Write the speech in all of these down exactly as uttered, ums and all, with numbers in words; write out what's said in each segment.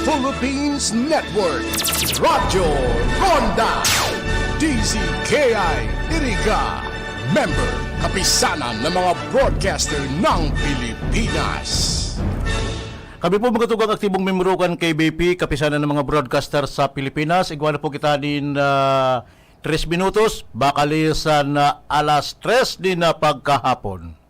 Philippines Network, Radyo Ronda, D Z K I Iriga, member, kapisanan ng mga broadcaster ng Pilipinas. Kami po mga tugang aktibong membro kan K B P, kapisanan ng mga broadcaster sa Pilipinas. Igwa na po kita nin, ah, tres minutos, bakal sa na alas tres din na pagkahapon.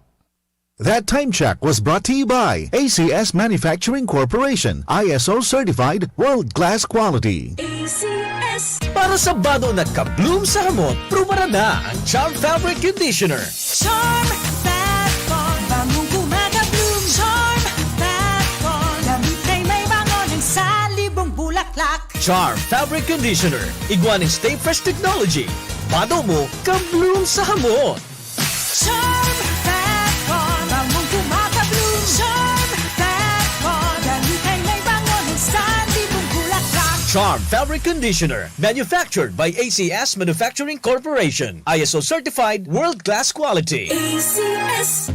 That time check was brought to you by A C S Manufacturing Corporation, I S O certified, world-class quality. A C S. Para sa bado na ka-bloom sa hamot, prubaran na ang Charm Fabric Conditioner. Charm Fabcon, bangong kumaka-bloom. Charm Fabcon, damit ay may bango ng salibong bulaklak. Charm Fabric Conditioner, igwa nin Stay Fresh Technology. Bado mo, ka-bloom sa hamot. Charm Fabcon, bangong kumaka-bloom. Charm Fabcon, damit ay may bango ng salibong bulaklak. Charm Fabric Conditioner, manufactured by A C S Manufacturing Corporation. I S O certified, world-class quality. A C S.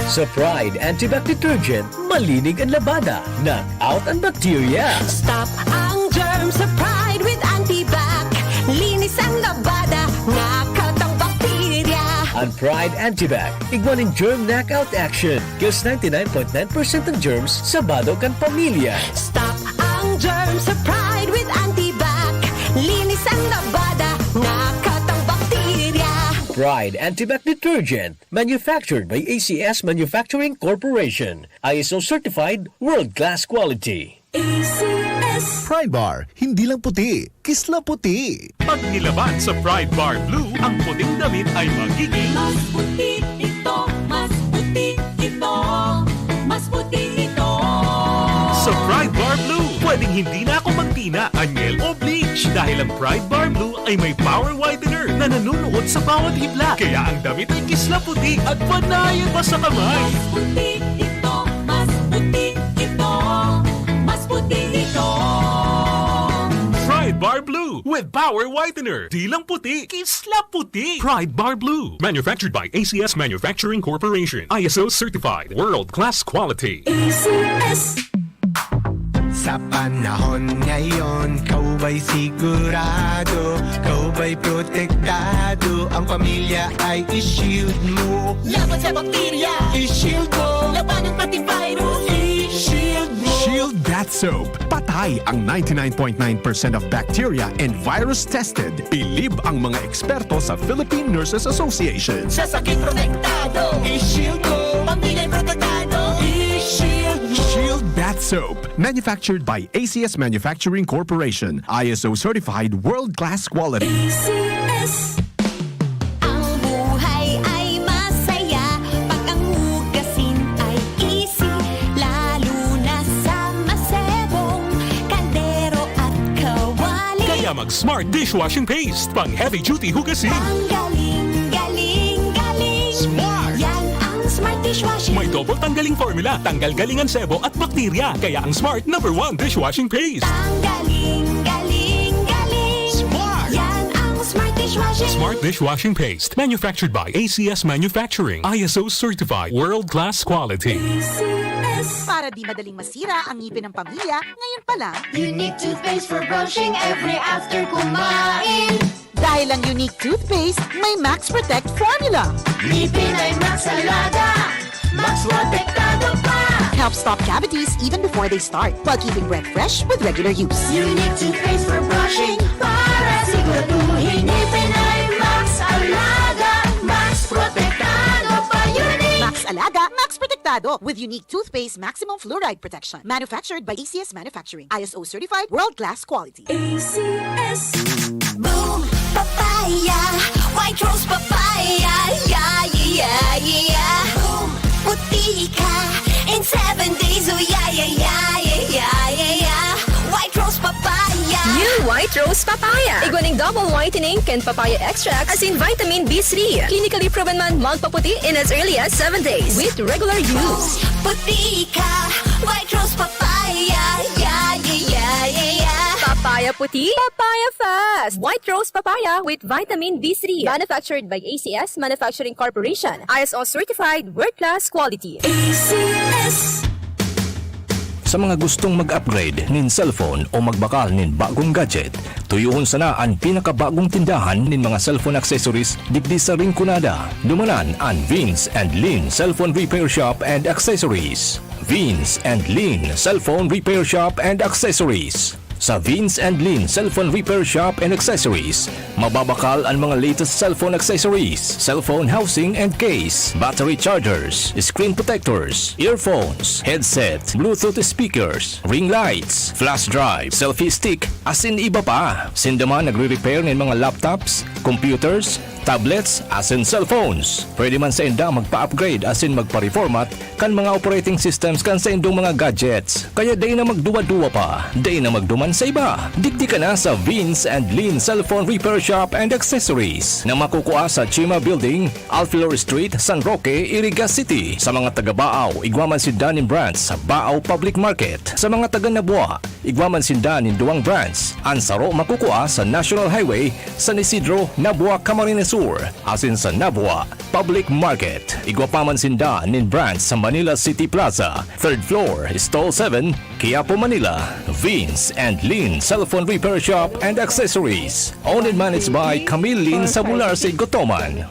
Sa Pride Antibac Detergent, malinig ang labada, knock out ang bakterya. Stop ang germ sa Pride with Antibac. Linis ang labada, knock out ang bakterya. Ang Pride Antibac, igwa nin germ knockout action. Kills ninety-nine point nine percent ng germs sa bado kan pamilya. Stop ang germ sa Pride with Antibac. Linis ang labada, knock out ang bakterya. Pride Antibac Detergent, manufactured by A C S Manufacturing Corporation. I S O certified, world-class quality. A C S. Pride Bar, hindi lang puti, kisla puti. Pag nilaban sa Pride Bar Blue, ang puting damit ay magiging mas puti ito, mas puti ito, mas puti ito. Sa Pride Bar Blue, pwedeng hindi na ako magtina, anyel o bleach dahil ang Pride Bar Blue ay may power whitener na nanunuot sa bawat hibla. Kaya ang damit ay kisla puti at panayan pa sa kamay. Mas puti ito, mas puti ito, mas puti ito. Pride Bar Blue with power whitener. Di lang puti, kisla puti. Pride Bar Blue. Manufactured by A C S Manufacturing Corporation. I S O certified. World class quality. A C S. Sa panahon ngayon, ikaw ba'y sigurado, ikaw ba'y protektado, ang pamilya ay i-shield mo. Laban sa bakterya, i-shield mo. Labanan pati virus, i-shield mo. Shield Bath Soap. Patay ang ninety-nine point nine percent of bacteria and virus tested. Bilib ang mga eksperto sa Philippine Nurses Association. Sa sakit protektado, i-shield mo. Pamilya protektado, i-shield mo. Shield Bath Soap. Manufactured by A C S Manufacturing Corporation. I S O certified, world-class quality. A C S. Ang buhay ay masaya pag ang hugasin ay easy, lalo na sa masebong kaldero at kawali. Kaya mag Smart Dishwashing Paste, pang heavy duty hugasin. Ang galing, galing, galing. Smart. Yan ang Smart Dishwashing. May double tanggaling formula, tanggal galing ang sebo at bakterya. Kaya ang Smart, number one dishwashing paste. Ang galing, galing, galing. Smart. Yan ang Smart Dishwashing. Smart Dishwashing Paste. Manufactured by A C S Manufacturing. I S O certified. World class quality. A C S. Para di madaling masira ang ngipin ng pamilya, ngayon pa lang. Unique toothpaste for brushing every after kumain. Dahil ang Unique Toothpaste, may Max Protect Formula. Ngipin ay Max Alaga, Max Protektado pa. Helps stop cavities even before they start, while keeping breath fresh with regular use. Unique toothpaste for brushing, para siguraduhin ngipin ay Max Alaga, Max Protektado pa. Unique. Max Alaga, Max Protektado, with Unique Toothpaste Maximum Fluoride Protection. Manufactured by A C S Manufacturing. I S O certified, world-class quality. A C S. Boom Papaya, White Rose Papaya, yeah, yeah, yeah, yeah. Boom, puti ka in seven days, oh yeah, yeah, yeah, yeah, yeah, yeah, yeah. White Rose Papaya. New White Rose Papaya. Igwa ning double whitening kan papaya extract, asin vitamin B three. Clinically proven man magpaputi in as early as seven days with regular use. Puti ka, White Rose Papaya, yeah, yeah, yeah, yeah, yeah. Papaya puti, papaya fast. White Rose Papaya with vitamin B three. Manufactured by A C S Manufacturing Corporation. I S O certified, world class quality. A C S. Sa mga gustong mag-upgrade nin cellphone o magbakal nin bagong gadget, tuyohon sana an pinakabagong tindahan nin mga cellphone accessories digdi sa Rinconada. Dumanan an Vince and Lin Cellphone Repair Shop and Accessories. Vince and Lin Cellphone Repair Shop and Accessories. Sa Vince and Lin Cellphone Repair Shop and Accessories, mababakal an mga latest cellphone accessories, cellphone housing and case, battery chargers, screen protectors, earphones, headset, Bluetooth speakers, ring lights, flash drive, selfie stick, asin iba pa. Sinda man nagre-repair nin mga laptops, computers, tablets, asin cellphones. Pwede man sainda magpa-upgrade asin magpa-reformat kan mga operating systems kan saindong mga gadgets. Kaya dai na magduwa-duwa pa, dai na magduman sa iba. Digdi ka na sa Vince and Lin Cellphone Repair Shop and Accessories na makukua sa Chima Building, Alfilor Street, San Roque, Iriga City. Sa mga taga Baao, igwa man sinda nin branch sa Baao Public Market. Sa mga taga Nabua, igwa man sinda nin duwang branch. An saro makukua sa National Highway, San Isidro, Nabua, Camarines Sur, asin sa Nabua Public Market. Igwa pa man sinda nin branch sa Manila City Plaza, third floor, stall seven, Quiapo, Manila. Vince and Lin Cellphone Repair Shop and Accessories. Owned and managed by Camille Lin Sabular sa Igotoman.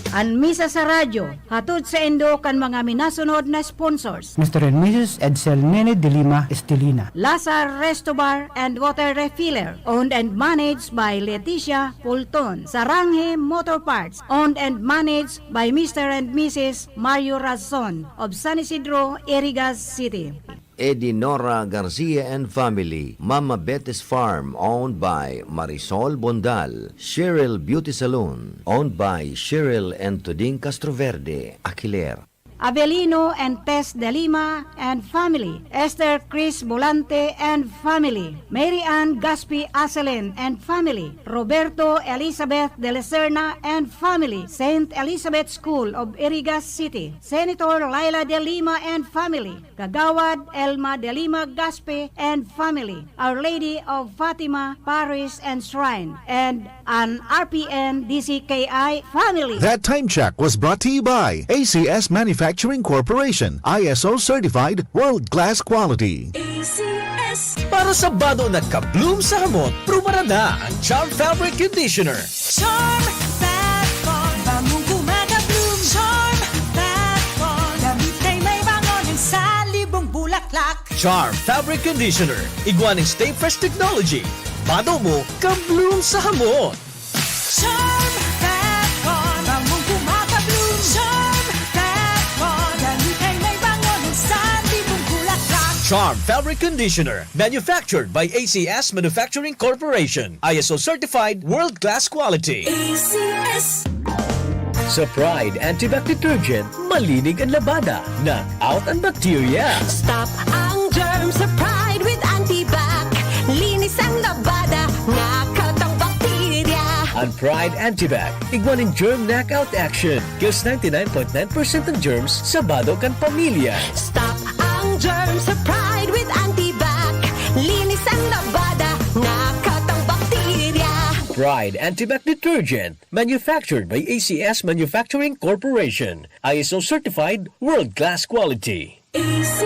An Misa sa Radyo, hatod saindo kan mga minasunod na sponsors. Mister and Missus Edsel Nene de Lima Estelina. Lazar Resto Bar and Water Refiller, owned and managed by Leticia Pulton. Saranghe Motor Parts, owned and managed by Mister and Missus Mario Razon of San Isidro, Iriga City. Edinora Garcia and family, Mama Betty's Farm, owned by Marisol Bondal, Cheryl Beauty Salon, owned by Cheryl and Tuding Castroverde, Aquiler. Avelino and Tess de Lima and family, Esther Chris Volante and family, Mary Ann Gaspi Aselen and family, Roberto Elizabeth de la Serna and family, Saint Elizabeth School of Iriga City, Senator Laila de Lima and family, Kagawad Elma de Lima Gaspe and family, Our Lady of Fatima Parish and Shrine, and an R P N D C K I family. That time check was brought to you by A C S Manufacturing Corporation, I S O certified, world-class quality. A C S. Para sa bado na ka-bloom sa hamot, prubaran na ang Charm Fabric Conditioner. Charm Fat Bond, bangong kumaka-bloom. Charm Fat Bond, damit ay may bango ng sanlibong bulaklak. Charm Fabric Conditioner, igwa nin Stay Fresh Technology. Bado mo, ka-bloom sa hamot. Charm Fat Bond, bangong kumaka-bloom. Charm Fat Bond, damit ay may bango ng sanlibong bulaklak. Charm Fabric Conditioner, manufactured by A C S Manufacturing Corporation. I S O certified, world-class quality. A C S. Sa Pride Antibac Detergent, malinig an labada, knock out an bakterya. Stop ang germs sa Pride with Antibac. Linis ang labada, knock out ang bakterya. An Pride Antibac, igwa nin germ knockout action. Kills ninety-nine point nine percent ng germs sa bado kan pamilya. Stop ang germs sa Pride with Antibac. Linis ang labada, knock out ang bakterya. Pride Antibac Detergent, manufactured by A C S Manufacturing Corporation. I S O certified, world-class quality. A C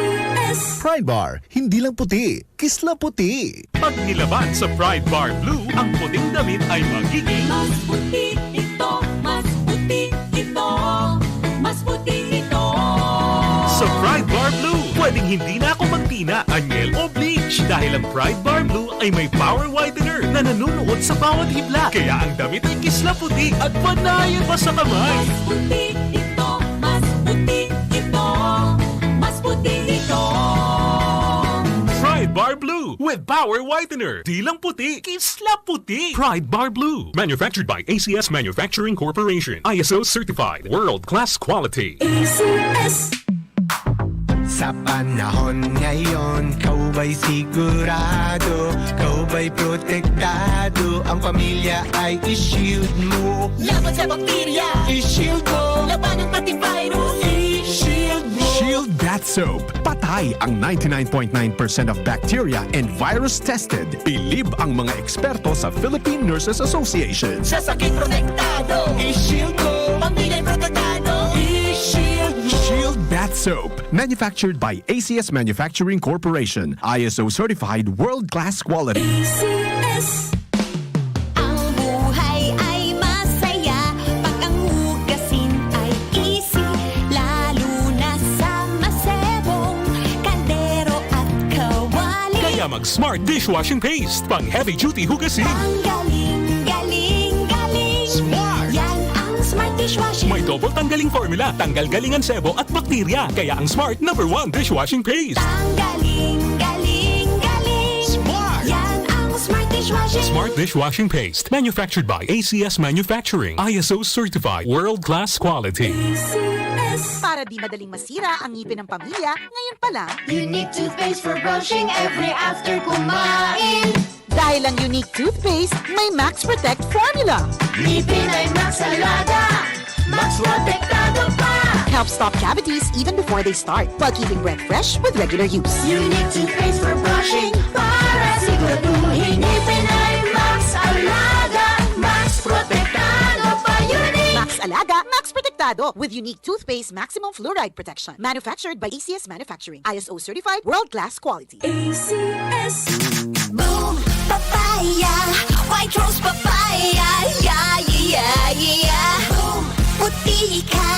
S. Pride Bar, hindi lang puti, kisla puti. Pag nilaban sa Pride Bar Blue, ang puting damit ay magiging mas puti ito, mas puti ito, mas puti ito. Sa Pride Bar Blue, pwedeng hindi na ako magtina, anyel o bleach dahil ang Pride Bar Blue ay may power whitener na nanunuot sa bawat hibla. Kaya ang damit ay kisla puti at panayan pa sa kamay. Mas puti ito, mas puti ito, mas puti ito. Pride Bar Blue with Power Whitener. Di lang puti, kisla puti. Pride Bar Blue. Manufactured by A C S Manufacturing Corporation. I S O certified. World class quality. A C S. Sa panahon ngayon, ikaw ba'y sigurado, ikaw ba'y protektado, ang pamilya ay i-shield mo. Laban sa bakterya, i-shield mo. Labanan pati virus, i-shield mo. Shield Bath Soap. Patay ang ninety-nine point nine percent of bacteria and virus tested. Bilib ang mga eksperto sa Philippine Nurses Association. Sa sakit protektado, i-shield mo. Pamilya protektado, i-shield mo. Shield Bath Soap. Manufactured by A C S Manufacturing Corporation, I S O certified world-class quality. A C S. Ang buhay ay masaya pag ang hugasin ay easy, lalo na sa masebong kaldero at kawali. Kaya mag-smart dishwashing paste, pang heavy duty hugasin. Ang galing, galing, galing. Smart! Yan ang smart dishwashing. May double tanggaling formula, tanggal galing ang sebo at bakterya. Kaya ang Smart number one dishwashing paste. Ang galing, galing, galing. Smart! Yan ang smart dishwashing. Smart dishwashing paste, manufactured by A C S Manufacturing, I S O certified, world-class quality. A C S. Para di madaling masira ang ngipin ng pamilya, ngayon pa lang, Unique toothpaste for brushing every after kumain. Dahil ang Unique Toothpaste may Max Protect Formula. Ngipin ay Max Alaga, Max Protektado pa. Help stop cavities even before they start, while keeping breath fresh with regular use. Unique toothpaste for brushing para siguraduhin ngipin ay Max Alaga, Max Protektado pa. Unique. Max Alaga, Max Protektado with Unique Toothpaste Maximum Fluoride Protection. Manufactured by A C S Manufacturing. I S O certified, world-class quality. A C S. Boom! Papaya! White Rose Papaya! Yeah, yeah, yeah, yeah! Boom! Puti ka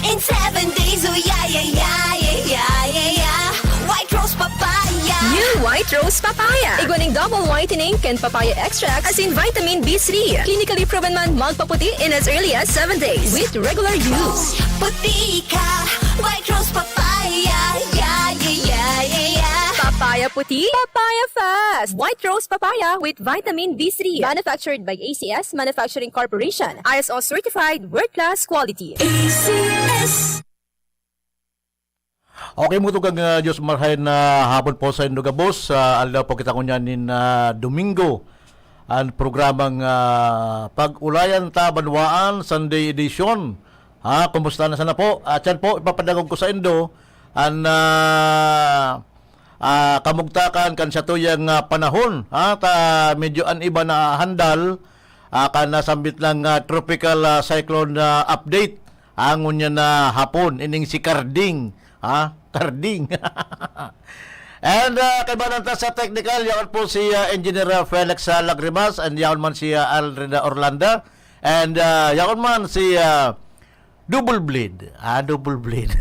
in seven days! Oh, yeah, yeah, yeah, yeah, yeah, yeah, yeah! White Rose Papaya! New White Rose Papaya. Igwa ning double whitening kan papaya extract asin vitamin B three. Clinically proven man magpaputi in as early as seven days with regular use. Puti ka! White Rose Papaya! Yeah, yeah, yeah, yeah, yeah! Papaya puti, papaya fast. White Rose Papaya with vitamin B three. Manufactured by A C S Manufacturing Corporation. I S O certified, world-class quality. A C S. Okay, mga tugang, ah, Diyos marhay na hapon po sa indo gabos. Sa aldaw po kita ngunyan nin, ah, Domingo, ang programang, ah, Pag-ulayan Ta Banwaan, Sunday edition. Ha, kumusta na sana po? At yan po, ipapadangog ko sa indo, ang, ah, ah, kamugtakan kan satuyang, ah, panahon. Ha, ta medyo an iba na handal, ah, kan nasambit lang, ah, tropical, ah, cyclone, ah, update. Ah, ngunyan na hapon, ining si Karding. Ha? Karding. And, ah, kaibanan ta sa technical, yaon po si, ah, Engineer, ah, Felix, ah, Lagrimas, and yaon man si, ah, Alreda Orlanda, and, ah, yaon man si, ah, Double Blade. Ah, Double Blade.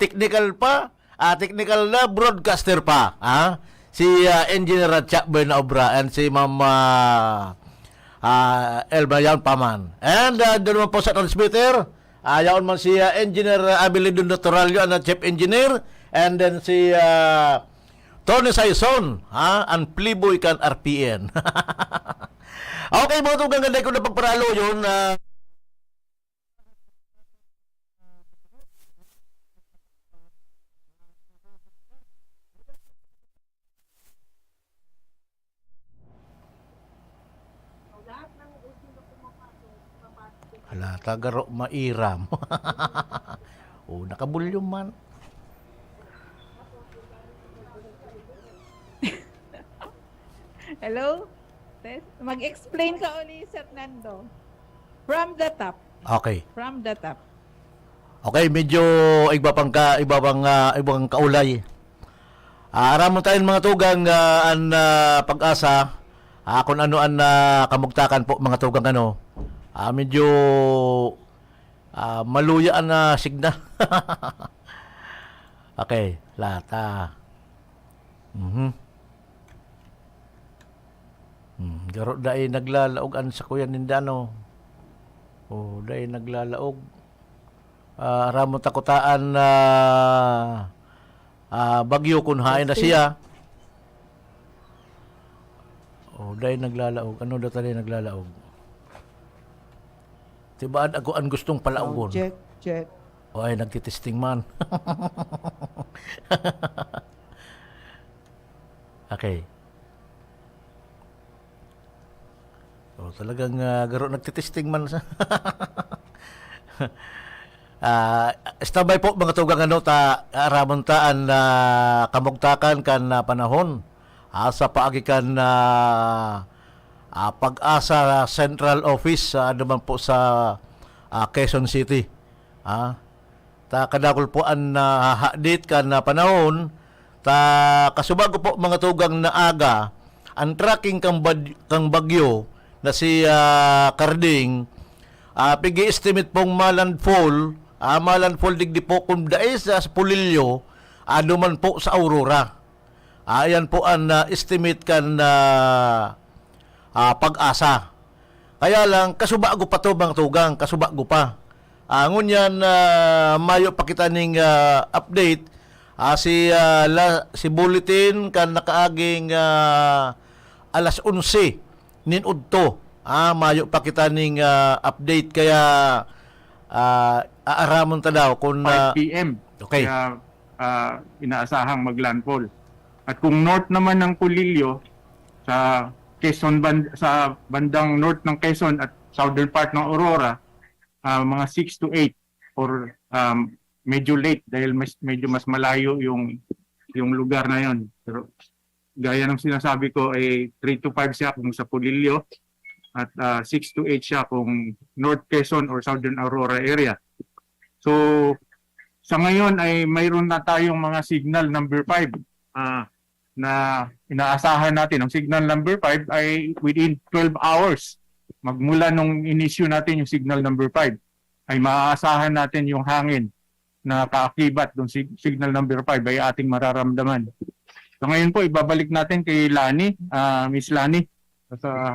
Technical pa, ah, technical na broadcaster pa, ah. Si, ah, Engineer Ratcha Buena Obra and si Ma'am, ah, ah, Elba yaon pa man. And, ah, doon naman po sa transmitter, ah, yaon man si, ah, Engineer Abilidon Naturalio, ang chief engineer, and then si, ah, Tony Saison, ha, ang playboy kan R P N. Okay, mga tugang, ganda ko na pagparaloyon, ah, Hala, tagaro mairam. O, nakabulyom man. Hello? Test. Mag-explain ka uli, Sir Nando. From the top. Okay. From the top. Okay, medyo iba pang ka, iba pang, ah, ibang kaulay. Ah, aramon tayo mga tugang, ah, an, ah, pag-asa, ah, kung ano an, ah, kamugtakan po mga tugang ano. Ah, medyo, ah, maluya an, ah, signal. Okay, lahat, ah. Mhm. Hmm, garo dai naglalaog an sakuyan ninda, ano? O, dai naglalaog. Ah, aramon ta kuta an, ah, ah, bagyo kun haen na siya. O, dai naglalaog. Ano daw ta dai naglalaog? Tibaan ako an gustong palaogon. Check, check. O, ay, nagtitesting man. Okay. O, talagang, ah, garo nagtitesting man sa Ah, standby po, mga tugang, ano, ta, aramon ta an, ah, kamugtakan kan, ah, panahon. Ah, sa paagi kan, ah, ah, Pag-asa Central Office, ah, naman po sa, ah, Quezon City. Ah, Ta kadakul po an nahahadit kan, ah, panahon, ta kasubago po mga tugang na aga, ang tracking kan bad-, kan bagyo na si, ah, Karding, ah, pig-i-estimate pong ma-landfall, ah, ma-landfall digdi po kung dai sa, sa Polillo, ah, duman po sa Aurora. Ah, ayan po ang, ah, estimate kan, ah, ah, PAGASA. Kaya lang, kasubago pa to, mga tugang, kasubago pa. Ah, ngunyan, ah, mayo pa kita ning, ah, update. Ah, si, ah, la-, si bulletin kan nakaaging, ah, alas onse nin udto. Ah, mayo pa kita ning, ah, update. Kaya, ah, aaramon ta daw kung, ah, five P M. Okay. Kaya, ah, inaasahang mag-landfall. At kung north naman ng Polillo, sa Quezon band-, sa bandang north ng Quezon at southern part ng Aurora, ah, mga six to eight or, um, medyo late dahil mas, medyo mas malayo yung, yung lugar na yon. Pero gaya ng sinasabi ko, eh, three to five siya kung sa Polillo at, ah, six to eight siya kung North Quezon or Southern Aurora area. So, sa ngayon ay mayroon na tayong mga signal number five, ah, na inaasahan natin. Ang signal number five ay within twelve hours. Magmula nung in-issue natin yung signal number five, ay maaasahan natin yung hangin na kaakibat ng sig-, signal number five ay ating mararamdaman. So ngayon po, ibabalik natin kay Lani, ah, Miss Lani. Sa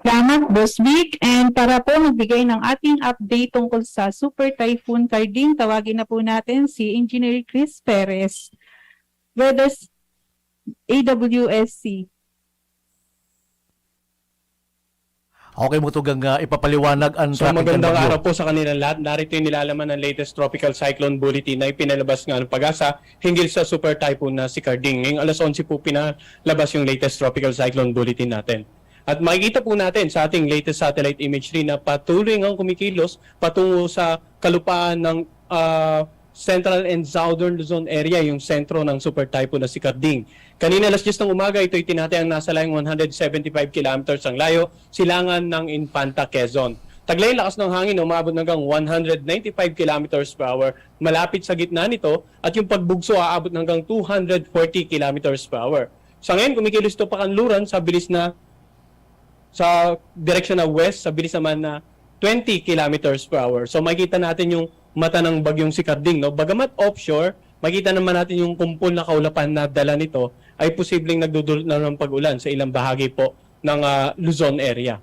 Salamat, Boss Vic. And para po magbigay ng ating update tungkol sa Super Typhoon Karding, tawagin na po natin si Engineer Chris Perez, Weather s-, A W S C. Okay, mga tugang, ah, ipapaliwanag ang So, traffic magandang bagyo. Araw po sa kanilang lahat. Narito yung nilalaman ng latest Tropical Cyclone Bulletin na ipinalabas nga ng PAGASA hinggil sa Super Typhoon na si Karding. Ngayong alas onse po pinalabas yung latest Tropical Cyclone Bulletin natin. At makikita po natin sa ating latest satellite imagery na patuloy ngang kumikilos patungo sa kalupaan ng, ah, Central and Southern Luzon area, yung sentro ng Super Typhoon na si Karding. Kanina alas diyes ng umaga, ito'y tinatayang nasa layong one hundred seventy-five kilometers ang layo, silangan ng Infanta, Quezon. Taglay lakas ng hangin na umaabot hanggang one hundred ninety-five kilometers per hour, malapit sa gitna nito, at yung pagbugso aabot hanggang two hundred forty kilometers per hour. Sa ngayon, kumikilos ito pakanluran sa bilis na, sa direksyon na west, sa bilis naman na twenty kilometers per hour. So, makikita natin yung mata ng bagyong si Karding, no? Bagamat offshore, makikita naman natin yung kumpol na kaulapan na dala nito ay posibleng nagdudulot na ng pag-ulan sa ilang bahagi po ng, ah, Luzon area.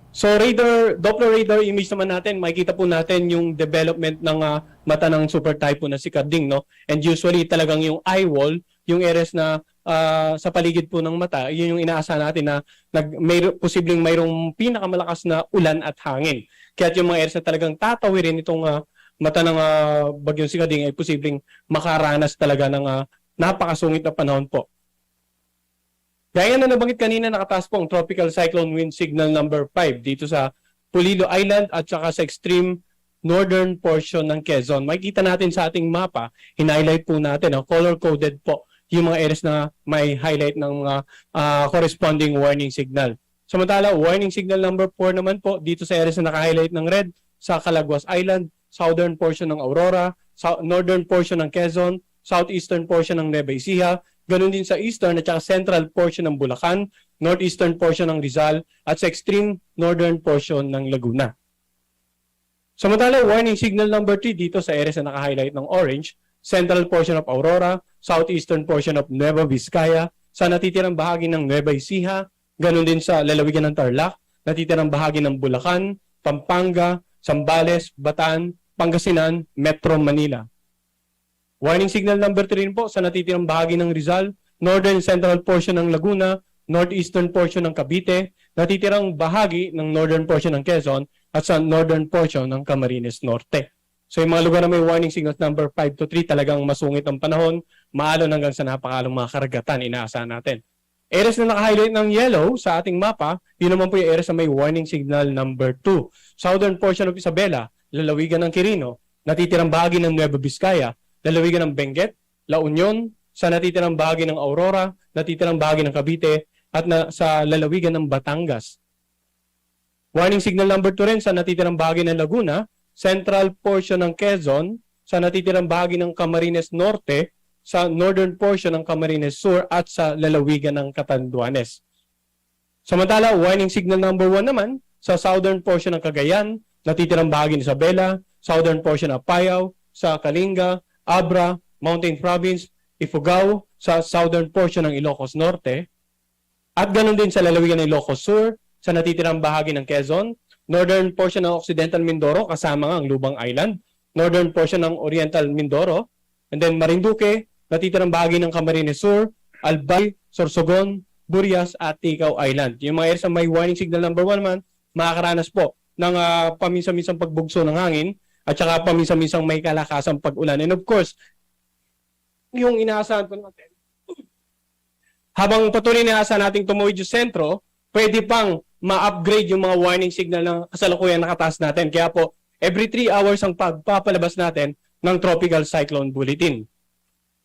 So, radar, Doppler radar image naman natin, makikita po natin yung development ng, ah, mata ng Super Typhoon na si Karding, no? And usually, talagang yung eye wall, yung areas na, ah, sa paligid po ng mata, yun yung inaasahan natin na nag-, may, posibleng mayroong pinakamalakas na ulan at hangin. Kaya yung mga areas na talagang tatawirin itong, ah, mata ng, ah, bagyong si Karding ay posibleng makaranas talaga ng, ah, napakasungit na panahon po. Gaya na nabanggit kanina, nakataas po ang Tropical Cyclone Wind Signal number five dito sa Polillo Island at saka sa extreme northern portion ng Quezon. Makikita natin sa ating mapa, hinighlight po natin, ah, color-coded po yung mga areas na may highlight ng mga, ah, corresponding warning signal. Samantala, warning signal number four naman po dito sa areas na naka-highlight ng red, sa Calaguas Island, southern portion ng Aurora, sa northern portion ng Quezon, southeastern portion ng Nueva Ecija, ganun din sa eastern at saka central portion ng Bulacan, northeastern portion ng Rizal, at sa extreme northern portion ng Laguna. Samantala, warning signal number three dito sa areas na naka-highlight ng orange, central portion of Aurora, southeastern portion of Nueva Vizcaya, sa natitirang bahagi ng Nueva Ecija, ganun din sa lalawigan ng Tarlac, natitirang bahagi ng Bulacan, Pampanga, Zambales, Bataan, Pangasinan, Metro Manila. Warning signal number three rin po sa natitirang bahagi ng Rizal, northern central portion ng Laguna, northeastern portion ng Cavite, natitirang bahagi ng northern portion ng Quezon, at sa northern portion ng Camarines Norte. So, yung mga lugar na may warning signals number five to three, talagang masungit ang panahon, maalon hanggang sa napakalong mga karagatan, inaasahan natin. Areas na naka-highlight ng yellow sa ating mapa, yun naman po yung areas na may warning signal number two. Southern portion of Isabela, lalawigan ng Quirino, natitirang bahagi ng Nueva Vizcaya, lalawigan ng Benguet, La Union, sa natitirang bahagi ng Aurora, natitirang bahagi ng Cavite, at na, sa lalawigan ng Batangas. Warning signal number two rin sa natitirang bahagi ng Laguna, central portion ng Quezon, sa natitirang bahagi ng Camarines Norte, sa northern portion ng Camarines Sur at sa lalawigan ng Catanduanes. Samantala, warning signal number one naman sa southern portion ng Cagayan, natitirang bahagi ng Isabela, southern portion ng Apayao, sa Kalinga, Abra, Mountain Province, Ifugao, sa southern portion ng Ilocos Norte, at ganun din sa lalawigan ng Ilocos Sur, sa natitirang bahagi ng Quezon, northern portion ng Occidental Mindoro, kasama nga ang Lubang Island, northern portion ng Oriental Mindoro, and then Marinduque, natitirang bahagi ng Camarines Sur, Albay, Sorsogon, Burias at Ticao Island. Yung mga areas na may warning signal number one naman, makakaranas po ng ah, paminsan-minsang pagbugso ng hangin at saka paminsan-minsang may kalakasang pag-ulan. And of course, yung inaasahan po natin, habang patuloy na asa nating tumawid yung sentro, pwede pang ma-upgrade yung mga warning signal na kasalukuyan nakataas natin. Kaya po, every three hours ang pagpapalabas natin ng Tropical Cyclone Bulletin.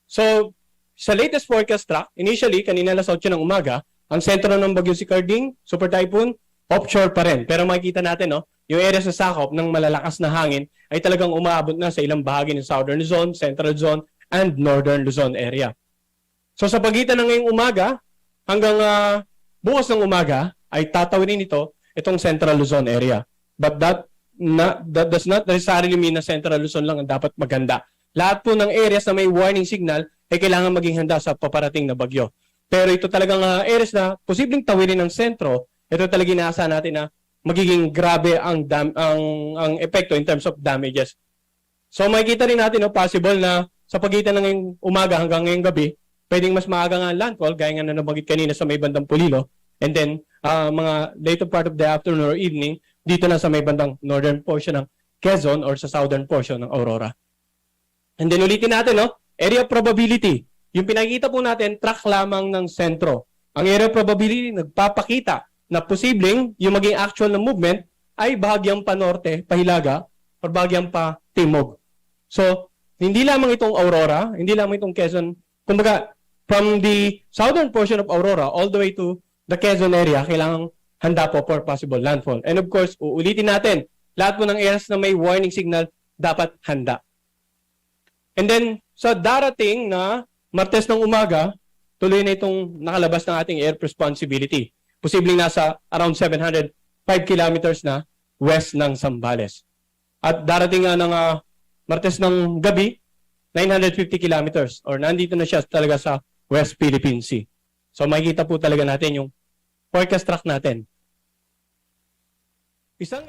So, sa latest forecast track, initially, kanina alas otso ng umaga, ang sentro ng bagyo si Carding, Super Typhoon, offshore pa rin. Pero makikita natin, no, yung areas na sakop ng malalakas na hangin ay talagang umaabot na sa ilang bahagi ng Southern Luzon, Central Luzon, and Northern Luzon area. So sa pagitan ng ngayong umaga hanggang ah, bukas ng umaga ay tatawirin nito itong Central Luzon area. But that na, that does not necessarily mean na Central Luzon lang ang dapat maghanda. Lahat po ng areas na may warning signal ay kailangan maging handa sa paparating na bagyo. Pero ito talagang ah, areas na posibleng tawirin ng sentro, ito talaga inaasahan natin na magiging grabe ang dam, ang ang epekto in terms of damages. So makikita rin natin, no, possible na sa pagitan ng ngayong umaga hanggang ngayong gabi, pwedeng mas maaga nga ang landfall, gaya nga na nabanggit kanina sa may bandang Polillo, and then ah, mga later part of the afternoon or evening, dito na sa may bandang northern portion ng Quezon or sa southern portion ng Aurora. And then ulitin natin, no? Area probability. Yung pinakikita po natin, track lamang ng sentro. Ang area probability nagpapakita na posibleng yung maging actual na movement ay bahagyang panorte, pahilaga, or bahagyang patimog. So, hindi lamang itong Aurora, hindi lamang itong Quezon. Kumbaga, from the southern portion of Aurora all the way to the Quezon area, kailangan handa po for possible landfall. And of course, uulitin natin, lahat po ng areas na may warning signal, dapat handa. And then, sa darating na Martes ng umaga, tuloy na itong nakalabas ng ating air responsibility. Posibleng nasa around seven hundred five kilometers na west ng Zambales. At darating nga ng ah, Martes ng gabi, nine hundred fifty kilometers or nandito na siya talaga sa West Philippine Sea. So makikita po talaga natin yung forecast track natin. Isang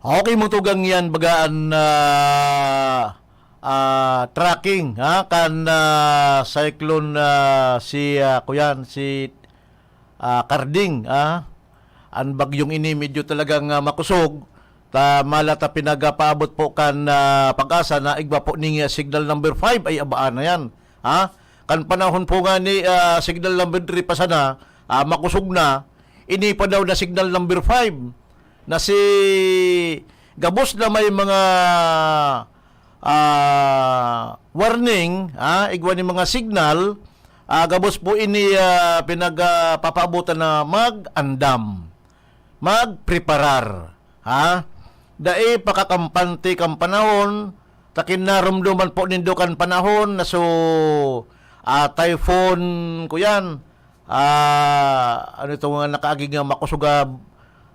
Okay, mga tugang, yan baga an ah, ah, tracking, ha, kan ah, cyclone ah, si ah, kuyan, si ah, Carding, ha. An bagyong ini medyo talagang ah, makusog. Ta mala ta pinagapaabot po kan ah, Pag-asa na igwa po ning ah, signal number five ay abaan na yan, ha. Kan panahon po nga ni ah, signal number three pa sana, ah, makusog na, ini pa daw na signal number five na si gabos na may mga ah, warning, ah, igwa ni mga signal, ah, gabos po ini ah, pinagpapaabotan na mag-andam, magpreparar, ha? Dai pakakampante kan panahon, ta kinaromdoman po nindo kan panahon na so ah, typhoon, kuyan, ah, ano ito nga nakaaging nga makusog a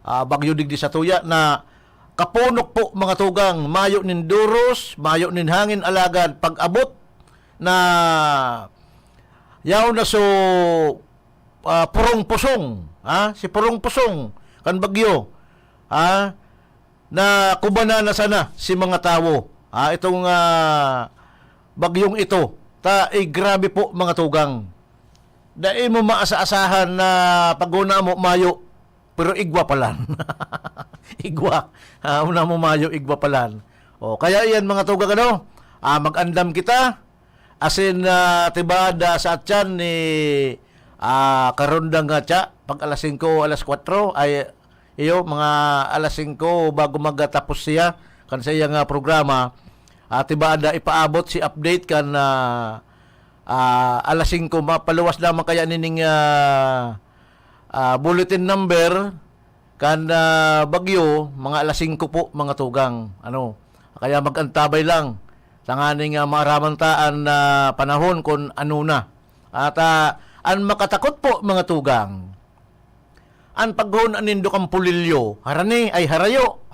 ah, bagyo digdi sa tuya na kaponok po, mga tugang, mayo nin doros, mayo nin hangin, alagad pag-abot na yaon na so ah, purong-pusong, ha? Si purong-pusong kan bagyo, ha? Na kubanan na sana si mga tawo, ha? Itong ah, bagyong ito. Ta, eh, grabe po, mga tugang. Dai mo maasa-asahan na pag-una mo mayo, pero igwa palan. Igwa. Ah, una mo mayo, igwa palan. O, kaya iyan, mga tugang, ano, ah, mag-andam kita. Asin ah, tibaad ah, sa atyan ni ah, karundang nga tya, pag alas singko o alas kwatro, ay, iyo, mga alas singko bago magtapos siya, kan sa iya nga programa, ah, tibaad ah, ipaabot si update kan ah, ah, alas singko. Mapaluwas lamang kaya nining ah, ah, bulletin number kan ah, bagyo, mga alas singko po, mga tugang. Ano? Kaya mag-antabay lang, tanganing, ah, maaraman ta an, ah, panahon kun ano na. At, ah, an makatakot po, mga tugang, an paghoon nindo kan pulilyo, harani ay harayo.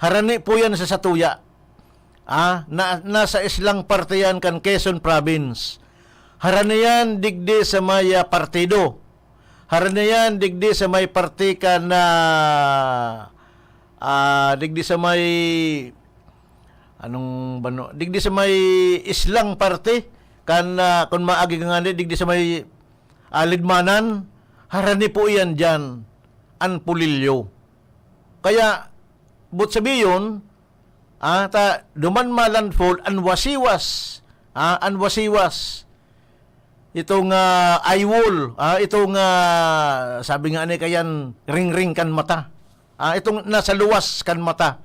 Harani po yan sa satuya. Ah, na, nasa islang parte yan kan Quezon Province. Harani yan digdi sa may, ah, partido. Harani yan digdi sa may parte kan, ah, ah, digdi sa may, anong bano? Digdi sa may islang parte kan, ah, kun maagi ka ngani, digdi sa may, ah, Lidmanan. Harani po iyan diyan, an pulilyo. Kaya, but sabiyon, ah, ta, duman ma-landfall an wasiwas. Ah, an wasiwas. Itong, ah, eye wall. Ah, itong, ah, sabi nga ni kayan, ringring kan mata. Ah, itong nasa luwas kan mata.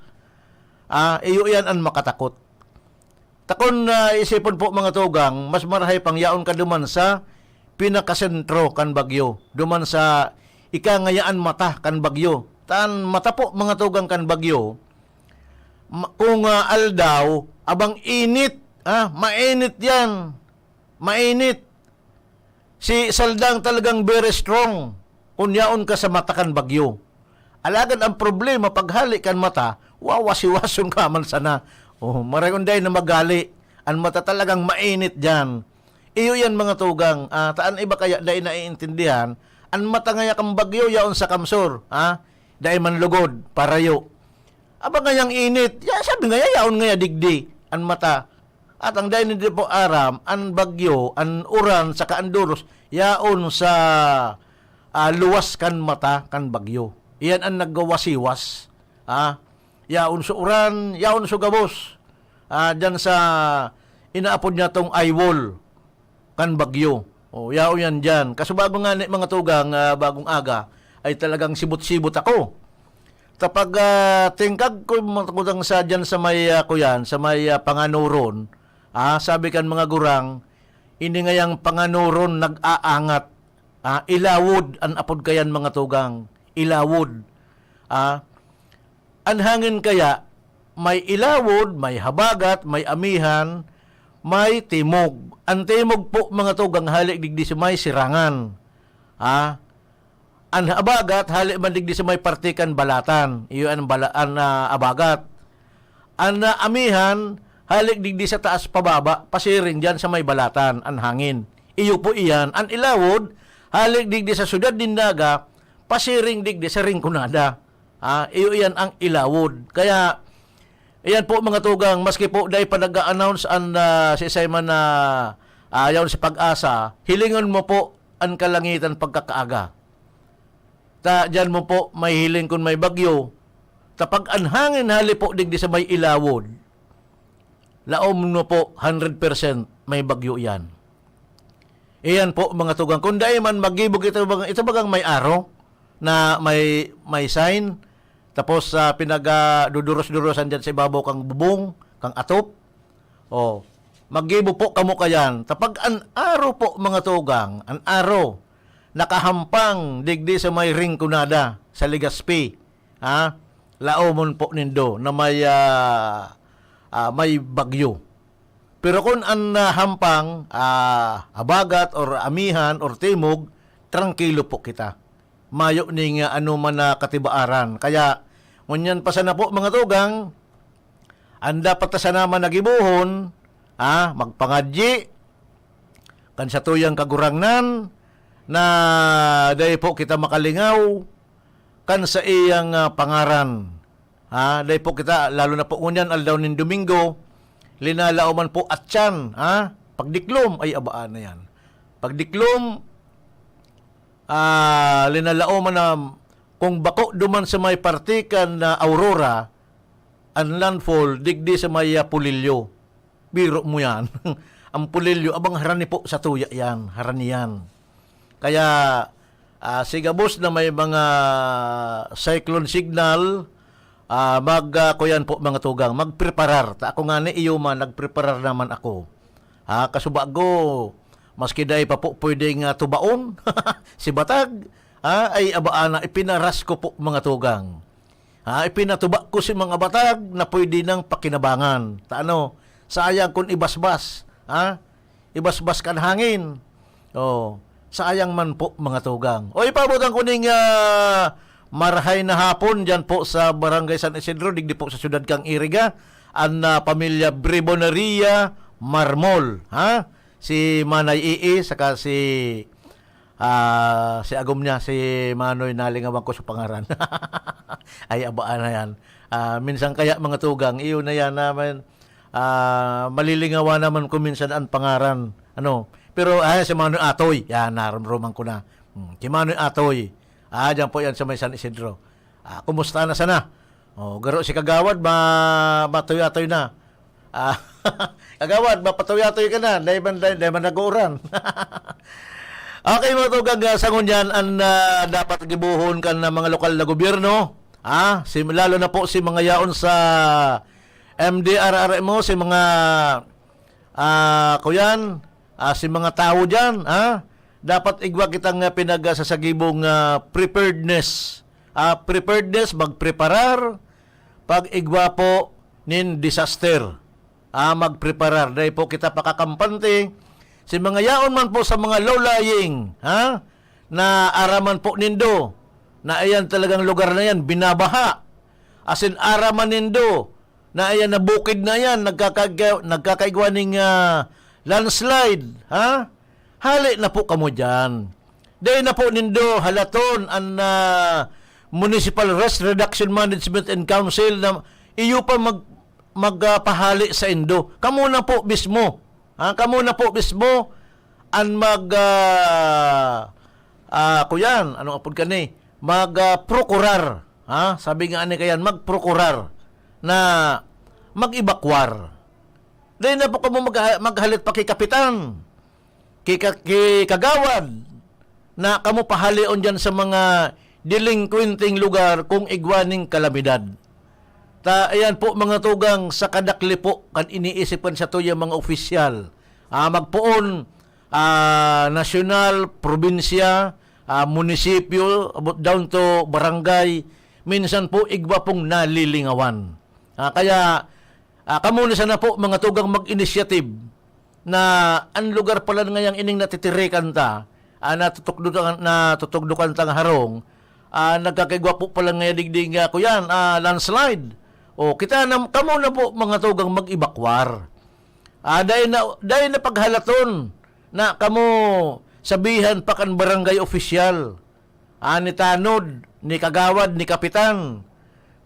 Ah, iyo iyan an makatakot. Takon na isipon po, mga tugang, mas marahay pang yaon ka duman sa pinakasentro kan bagyo, duman sa ikangayaan mata kan bagyo. Tan mata po, mga tugang, kan bagyo, ma-, kung, ah, aldaw, abang init, ah, mainit yan. Mainit. Si saldang talagang very strong kun yaon ka sa mata kan bagyo. Alagad ang problema, paghali kan mata, wawasiwason ka man sana. Oh, maray unday na maghali. An mata talagang mainit diyan. Iyo yan, mga tugang. Ah, ta an iba kaya dai naiintindihan. An mata ngaya kan bagyo, yaon sa kamsur, ha? Dai man lugod, parayo. Aba ngayang init. Ya, sabi ngaya, yaon ngaya digdi. An mata. At ang dai nindo po aram, an bagyo, an uran, saka an doros, yaon sa, ah, luwas kan mata kan bagyo. Iyan an nagwawasiwas. Ah, yaon sa uran, yaon sa gabos. Ah, diyan sa inaapod niya tong eye wall kan bagyo. O, yaon yan diyan. Kasubago nga ni mga tugang, ah, bagong aga, ay talagang sibot-sibot ako. Ta pag, ah, tingkag ko, mga tugang, sa diyan sa may, ah, kuyan, sa may, ah, Panganoron, ah, sabi kan mga gurang, ini ngayang Panganoron nag-aangat. Ah, ilawod an apod kayan, mga tugang. Ilawod. Ah, an hangin kaya, may ilawod, may habagat, may amihan, may timog. An timog po, mga tugang, hali digdi sa may Sirangan. Ah, an habagat, hali man digdi sa may parte kan Balatan. Iyo an bala-, an, ah, habagat. An, ah, amihan, hali digdi sa taas pababa, pasiring diyan sa may Balatan, an hangin. Iyo po iyan. An ilawod, hali digdi sa syudad nin Naga, pasiring digdi sa Rinconada. Ah, iyo iyan ang ilawod. Kaya, iyan po, mga tugang, maski po dai pa nag-a-announce an, ah, si Simon na, ah, yaon sa PAGASA, hilingon mo po an kalangitan pagkakaaga. Ta diyan mo po mahihiling kun may bagyo. Ta pag an hangin hali po digdi sa may ilawod, laom mo po, hundred percent may bagyo iyan. Iyan po, mga tugang. Kun dai man, maggibo kita bagang, ito bagang may aro na may, may sign. Tapos, ah, pinag, ah, duduros-durosan dyan sa ibabaw kang bubong, kang atop. Oh, maggibo po kamo kayan. Tapag an aro po, mga tugang, an aro, nakahampang digdi sa may Rinconada, sa Legazpi. Ha? Laomon po nindo na may, ah, ah, may bagyo. Pero kun an, ah, hampang, ah, habagat or amihan or timog, trangkilo po kita. Mayo ning, ah, anoman na katibaaran. Kaya, ngunyan pa sana po, mga tugang, an dapat ta sana man na gibohon, ah, magpangadyi kan satuyang Kagurangnan na dai po kita makalingaw kan saiyang, ah, pangaran. Ha, dai po kita, lalo na po ngunyan, aldaw nin Domingo, linalaoman po atyan, ha? Pagdiklom, ay, abaan na yan. Pagdiklom, ah, linalaoman na kung bako duman sa may parte kan, ah, Aurora, an landfall, digdi sa may, ah, Polillo. Biro mo yan. Ang Polillo, abang harani po sa tuya yan. Harani yan. Kaya, ah, si gabos na may mga cyclone signal, ah, mag, ah, kuyan po, mga tugang, magpreparar. Ta ako nga ni iyo man, nagpreparar naman ako. Ha, kasubago, maski dai pa po pwedeng, ah, tubaon, si Batag, ha, ay abaan na, ipinaras ko po, mga tugang. Ha, ipinatubak ko si mga batag na pwede nang pakinabangan. Ta ano, sayang kun ibasbas, ha? Ibasbas kan hangin. Oh, sayang man po, mga tugang. O, ipaabot ang kuning, ah, marahay na hapon dyan po sa Barangay San Isidro, digdi po sa siyudad kang Iriga, an, ah, pamilya Briboneria Marmol, ha? Si Manay Ii, saka si, ah, si agom niya, si Manoy, nalingawan ko sa pangaran. Ay, abaan na yan. Ah, minsan kaya, mga tugang, iyon na yan naman. Ah, malilingawan naman ko minsan ang pangaran. Ano? Pero, ay, si Manoy Atoy, yan, narumruman ko na. Hmm, si Manoy Atoy. Ah, dyan po yan sa may San Isidro. Ah, kumusta na sana? Oh, garo si Kagawad, ma-, matoy-atoy na. Ah, Kagawad, mapatoy-atoy ka na. Dahil man, dahil, dahil man nag-uuran. Okay, mga tugang, ah, sa ngunyan, ang, ah, dapat gibohon kan, ah, mga lokal na gobyerno, ah, si, lalo na po si mga yaon sa M D R R M O, si mga, ah, kuyan, ah, si mga tawo dyan, ah, dapat igwa kitang, ah, pinagsasagibong, ah, preparedness. Ah, preparedness, magpreparar, pag igwa po nin disaster. Ah, magpreparar. Dai po kita pakakampante. Si mga yaon man po sa mga low-lying, ha? Na araman po nindo, na ayan talagang lugar na yan, binabaha. As in, araman nindo, na ayan na bukid na yan, nagkaka-, nagkakaigwa ning, ah, landslide, ha? Hali na po kamo dyan. Dai na po nindo halaton an, ah, Municipal Risk Reduction Management and Council na iyo pa mag-, mag, ah, pahali sa indo. Kamo na po mismo. Ha? Kamo na po mismo an mag, ah, ah, kuyan, anong apod kani? Mag, ah, prokurar. Ha? Sabi nga ni kayan, magprokurar na mag-evacuar. Dai na po kamo mag-, maghalit pa ki kapitan, ki ka-, ki kagawad, na kamo pahalion diyan sa mga delinkwenteng lugar kung igwa ning kalamidad. Ta, ayan po, mga tugang, sa kadakli po kan iniisip kan satuyang mga opisyal. Ah, magpoon, ah, nasyonal, probinsya, ah, munisipyo, abot down to barangay, minsan po igwa pong nalilingawan. Ah, kaya, ah, kamo na sana po, mga tugang, mag-initiative na an lugar pala ngayang ining natitirikan ta, ah, natutugdukan, natutugdukan tang harong, ah, nagkakaigwa po pala ngaya digdi nga, kuyan, ah, landslide. O, kita na, kamo na po, mga tugang, mag-evacuar. Ah, dai na, dai na paghalaton na kamo sabihan pa kan barangay opisyal, ah, ni tanod, ni kagawad, ni kapitan.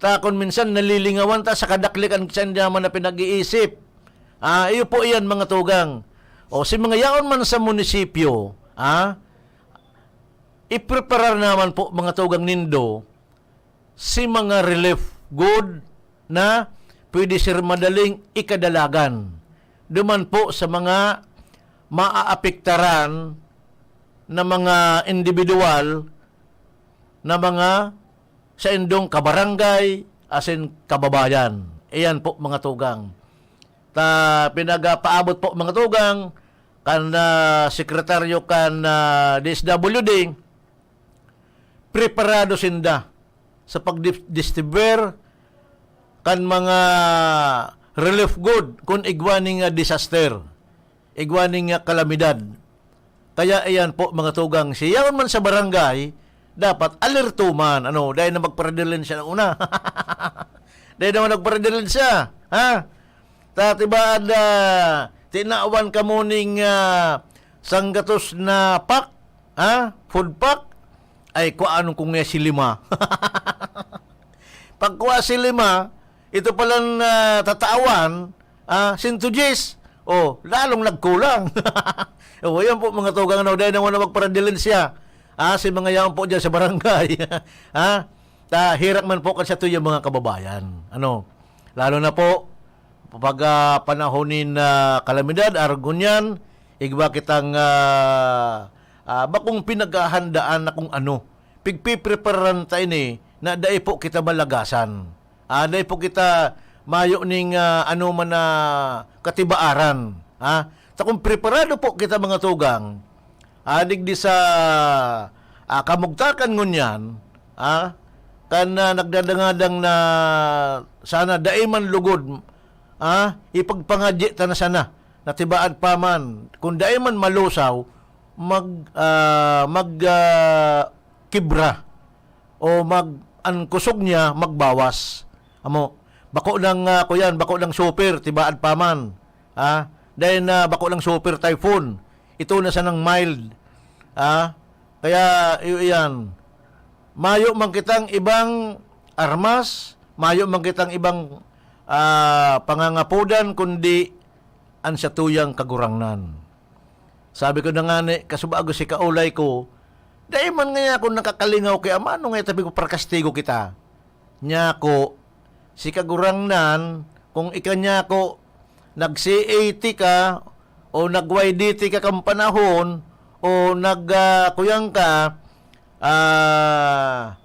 Ta kun minsan nalilingawan ta sa kadakli kan saindo man na pinag-iisip. Ah, iyo po iyan, mga tugang. O, si mga yaon man sa munisipyo, ah, ipreparar naman po, mga tugang, nindo si mga relief good na pwede sir madaling ikadalagan duman po sa mga maaapektaran na mga individual na mga saindong kabarangay asin kababayan. Iyan po, mga tugang. Ta, pinagapaabot po, mga tugang, kan, ah, sekretaryo kan, ah, D S W D, preparado sinda sa pagdi-, distribuer kan mga relief good kun igwa ning, ah, disaster, igwa ning, ah, kalamidad. Kaya iyan po, mga tugang, si yaon man sa barangay, dapat alerto man, ano, dai na magparadilensya na una. Dai na magparadilensya, ha? Ta, tibaad, ah, tinawan kamo ning, ah, sanggatos na pack, ha? Food pack. Ay, kuanon ko nga si lima. Pagkua si lima, ito palang, ah, tatawan, ah, sento dyes. Oh, lalong nagkulang. Oh, yan po, mga tugang, ano, dai na magparadilensya. Ah, si mga yaon po dyan sa barangay. Ha? Ta, herak man po kan satuyang mga kababayan. Ano? Lalo na po, pag, ah, panahon nin, ah, kalamidad, arog ngunyan, igwa kitang, ah, ah, bakong pinaghahandaan na kung ano. Pigpipreparan ta ini na dai po kita malagasan. Ah, dai po kita mayo ning, ah, ano man na katibaaran. Ha? Ta kung preparado po kita, mga tugang, ah, digdi sa, ah, kamugtakan ngunyan, ah, kan, ah, nagdadangadang na sana dai man lugod, ah, ipagpangadyi ta na sana, na tibaad pa man, kun dai man malusaw, mag, ah, mag, ah, kibra o mag, an kusog niya magbawas. Amo, bako nang, ah, kuyan, bako nang super, tibaad pa man. Ah, dahil na bako nang super typhoon. Ito na sanang mild. Ah, kaya, iyo iyan. Mayo man kitang ibang armas, mayo man kitang ibang, ah, pangangapodan, kundi an satuyang Kagurangnan. Sabi ko na ngani, kasubago si kaulay ko, dai man ngaya ako nakakalingaw kay Ama, ano ngaya tabi ko parkastigo kita? Nyako, si Kagurangnan, kung ika nyako, nag-C A T ka, o nag-Y D T ka kan panahon, o nag, ah, kuyang ka, ah,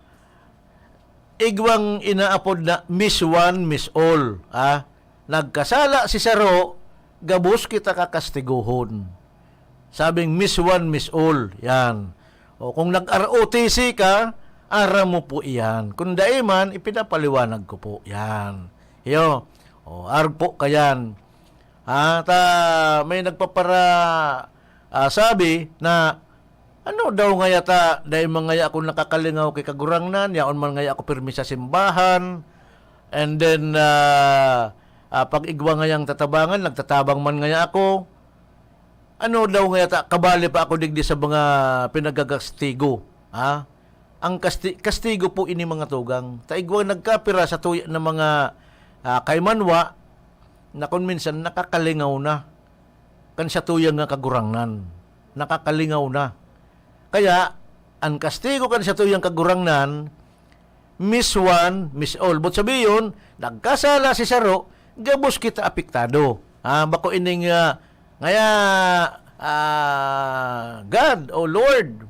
igwang inaapod na Miss One, Miss All, ah. Nagkasala si saro, gabos kita kakastigohon. Sabing Miss One, Miss All, yan. O kung nag-R O T C ka, aram mo po iyan. Kung dai man, ipinapaliwanag ko po, yan. Iyo, o, arog po kayan. Ah, ta, may nagpapara, ah, sabi na, "Ano daw ngaya ta, dai man ngaya ako nakakalingaw ki Kagurangnan, yaon man ngaya ako pirmi sa simbahan, and then, ah, ah, pag igwa ngayang tatabangan, nagtatabang man ngaya ako. Ano daw ngaya ta, kabali pa ako digdi sa mga pinagagastigo, ha?" Ang kasti-, kastigo po ini, mga tugang. Ta igwa nagkapira sa tuya na mga, ah, kaimanwa, na kun minsan nakakalingaw na kan satuyang nga Kagurangnan. Nakakalingaw na. Kaya, an kastigo kan satuyang Kagurangnan, Miss One, Miss All. But sabiyon, nagkasala si saro, gabos kita apektado. Ah, bako ining, ah, ngaya, ah, God, o Lord,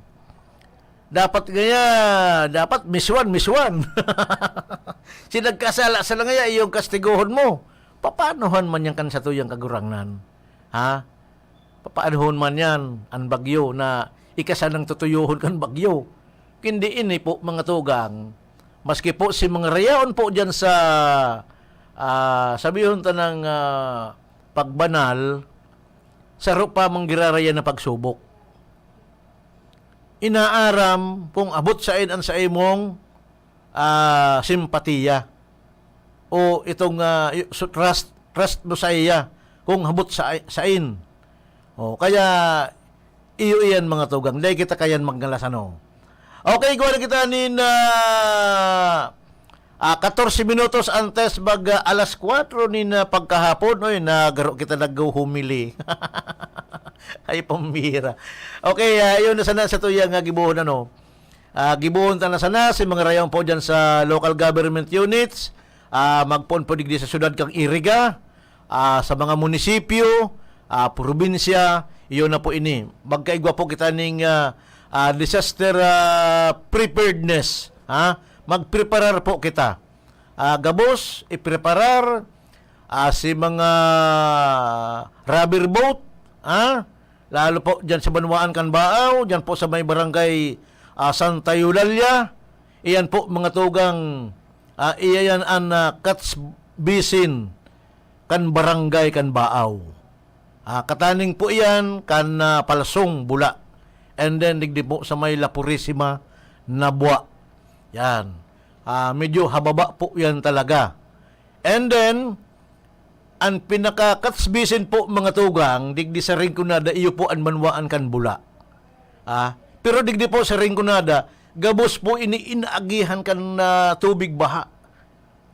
dapat ngaya, dapat Miss One, Miss One. Si nagkasala sa ngaya, iyong kastigohon mo. Papaanohan man yan kan satuyang Kagurangnan? Ha? Papaanohon man yan, an bagyo na ika sanang tutuyohon kan bagyo? Kundi ini po, mga tugang, maski po si mga rayaon po diyan sa, ah, sabihon ta ng, ah, pagbanal, saro pa mang girarayan na pagsubok. Inaaram kung abot sain an saimong, ah, simpatiya o itong, ah, y-, so, trust, trust mo sa iya kung habot sa, sain. O, kaya, iyo iyan, mga tugang. Dai kita kayan magnalas, ano. Okay, igwa na kita nin, ah, ah, katorse minutos antes mag, ah, alas kwatro nin, ah, pagkahapon. Oy, nagaro kita naghuhumili. Ay, pambira. Okay, ah, yun na sana sa tuyang, ah, gibohon, ano. Ah, gibohon ta na sana si mga rayon po dyan sa local government units. Ah, magpoon po digdi sa syudad kan Iriga, ah, sa mga munisipyo, ah, probinsya, iyo na po ini. Magkaigwa po kita ning, ah, ah, disaster, ah, preparedness, ha? Magpreparar po kita. Ah, gabos, ipreparar, ah, si mga rubber boat, ha? Lalo po dyan sa banwaan kan Baao, dyan po sa may barangay, ah, Santa Eulalia. Iyan po, mga tugang, ah, iya yan an, ah, catch basin kan barangay kan Baao. Ah, kataning po iyan kan, ah, Palsong, Bula. And then, digdi po sa may La Purisima, Nabua. Yan. Ah, medyo hababa po yan talaga. And then, an pinaka-catch basin po, mga tugang, digdi sa Rinconada, iyo po an banwaan kan Bula. Ah, pero digdi po sa Rinconada, gabos po ini inaagihan kan, ah, tubig baha.